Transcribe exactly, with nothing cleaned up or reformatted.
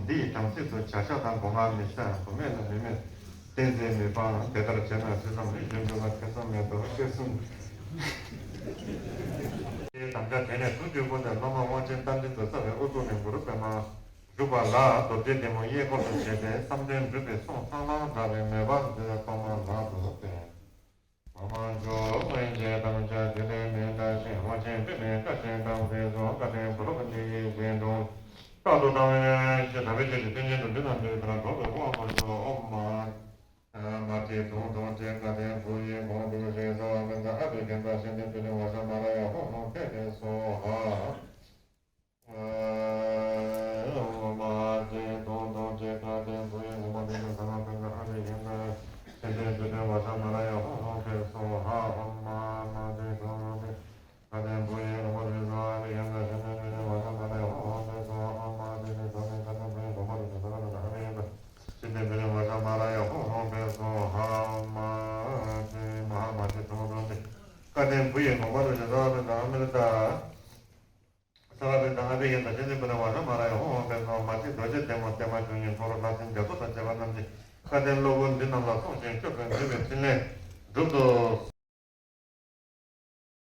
འདི་ཡི་དམ་ཚིག་ཏུ་བྱ་བྱ་དང་སྒོ་ང་མི་ཟ། བུད་མེད་ལ་མི་མེད་བསྟན་འཛིན་མི་སྤང་། དེ་ལྟར་བྱས་ན་ཇི་ཙམ་ལུས་ཀྱི་འགྲོ་བ་ཐེ་ཚོམ་མེད་དོ་ཞེས་གསུངས། དམ་བཅའ་དེ་ནས་ཐུགས་རྒྱུད་བསྐུལ་ཏེ་སློབ་མ་དབང་ཆེན་རྟ་མགྲིན་དུ་སྩལ་བའི་དབུ་གཙུག་ནས་གུ་རུ་པདྨ་བཞུགས་པ་ལ་རྡོ་རྗེ་ལྡན་མོ་གཡས་སྐོར་དུ་བྱས་ཏེ་བསམ་དོན་འགྲུབ་པའི་གསུང་ལྷང་ལྷང་བསྒྲགས་པའི་མོས་པ་མཛད་པའི་ཐོག་མར་ལག་ཏུ་གསོལ། ཨོཾ་མ་ཇོ་བོ་རིན་ཆེན་དམ་བཅའ་དེ་ལས་མི་འདའ་ཞིང་། དབང་ཆེན་སྤྱི་ནས་བཀའ་དྲིན་དྲངས་པའི་གསུང་། བཀའ་དྲིན་གུ་རུ་འདི་ཡིས་རྗེས་འགྲོ་རྟག་ཏུ་བཏང་བའི་ཕྱིར། དམ་པའི་ཆོས་ཀྱི་མཐུན་རྐྱེན་དུ་འདི་རྣམས་ཀྱི་བདག་གྲོགས་སུ་དབང་བསྐུར་ཞུ། ཨོཾ་མ་མ་ཏི་དུང་དུང་ཅེས་བཀའ་བསྟན་བུ་ཡི་གོང་དུ་ཞེས་གསོལ་བ་ཀུན་ཏུ་ཨ་ཏི་ཀེན་ཏ་ཤཱནྟི་པུ་ཏི་ཝ་ཤ་མ་ར་ཡ་ཧུ་ཧུ་ཕཊ་སྭཱ་ཧཱ། ཨོཾ་མ་ཏི་དུང་དུང་ཅེས་བཀའ་བསྟན་བུ་ཡི་གོང་དུ་ཞེས་གསོལ་བ་ཀུན་ཏུ་ཨ་ཏི་ཀེན་ཏ་ཤཱནྟི་པུ་ཏི་ཝ་ཤ་མ་ར་ཡ་ཧུ་ཧུ་ཕཊ་སྭཱ་ཧཱ། ཨོཾ་མ་མ་ཏི་དུང་དུང་ཅེས་བཀའ་བསྟན་བུ་ཡི་གོང་དུ་ཞེས་གསོལ་བ་ཀུན་ཏུ་ཨ་ཏི་ཀེན་ཏ་ཤཱནྟི་པུ་ཏི་ཝ་ཤ་མ་ར་ཡ་ཧུ་ཧུ་ཕཊ་སྭཱ་ཧཱ། ཨོཾ་མ་ཏི་ཏི་དུང་དུང་བཀའ་བསྟན་བུ་ཡི་གོང་དུ་ཞེས་གསོལ་བ་ཀུན་ཏུ་ཨ་ཏི་ཀེན་ཏ་ཤཱནྟི་པུ་ཏི་ཝ་ཤ་མ་ར་ཡ་ཧུ་ཧུ་ཕཊ་སྭཱ་ཧཱ། ཨོཾ་མ་ཏི་མ་ཧཱ་མ་ཏི་དུང་དུང་ཅེས་བཀའ་བསྟན་བུ་ཡི་གོང་དུ་ཞེས་གསོལ་བ་ཀུན་ཏུ་ཨ་མི་ཏི་ཏ་ས་ལ་པའི་དང་ཨ་ཏི་ཡན་དང་ཤཱནྟི་པུ་ཏི་ཝ་ཤ་མ་ར་ཡ་ཧུ་ཧུ་ཕཊ་སྭཱ་ཧཱ། མ་གཅིག་རྡོ་རྗེ་ལྡན་མོ་བརྟན་མ་བཅུ་གཉིས་འཁོར་ལྷ་སྲིན་རྒྱ་མཚོ་དང་བཅས་པ་རྣམས་ཀྱི་བཀའ་བསྟན་གློ་བུར་འདི་རྣམས་ལ་སྲུང་ཞིང་སྐྱོབ་པའི་ནུས་པའི་ཕྲིན་ལས་སྒྲུབ་ཏུ་